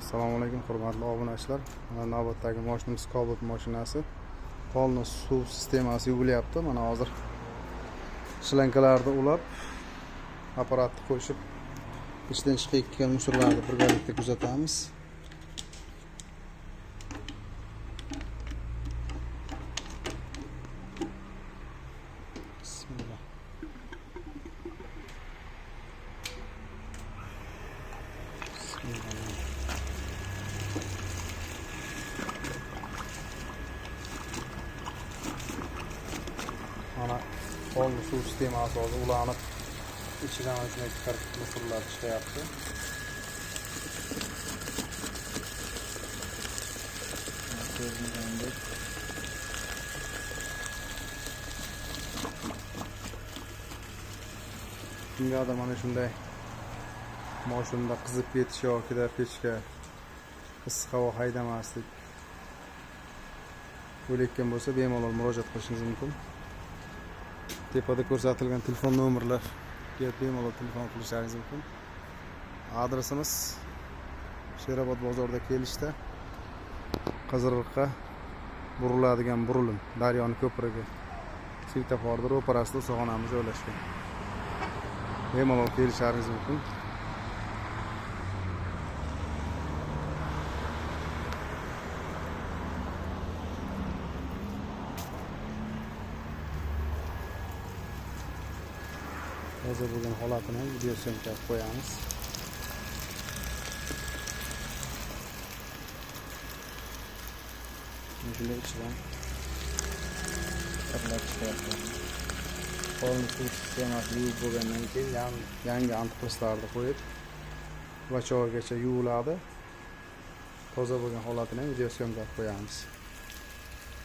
Assalomu alaykum hurmatli obunachilar. Mana navbatdagi mashinamiz Cobalt mashinasi. Polni suv sistemasi yuvilyapti. Mana hozir shlankalarni ulab, apparatni qo'shib, ichidan chiqayotgan musorlarni birgalikda kuzatamiz. Bismillah. Bismillah. Mana polni suv sistemasi hozir ulanib, ichidan shunday musorlar chiqyapti. Ko'ringandek. Kimgadir mana shunday mashinada qizib ketish yoki pechka issiq havo haydamaslik o'layotgan bo'lsa, bemalol murojaat qilishingiz mumkin. Tepada ko'rsatilgan telefon nomerlarga bemalol telefon qilishingiz mumkin. Adresimiz Sherobod bozorida kelishda Qizilriqqa buriladigan burilim, daryoni ko'prigi, svetoforni ro'parasida ustaxonamiz joylashgan. Bemalol kelishingiz mumkin. Toza bo'lgan holatini video syomka qilib qo'yamiz. Shunday ichidan kirlar chiqyapti. Polni suv sistemasi yuvib bo'lgandan keyin yangi antipreslarni qo'yib, vachog'igacha yuviladi. Toza bo'lgan holatini video syomka qilib qo'yamiz.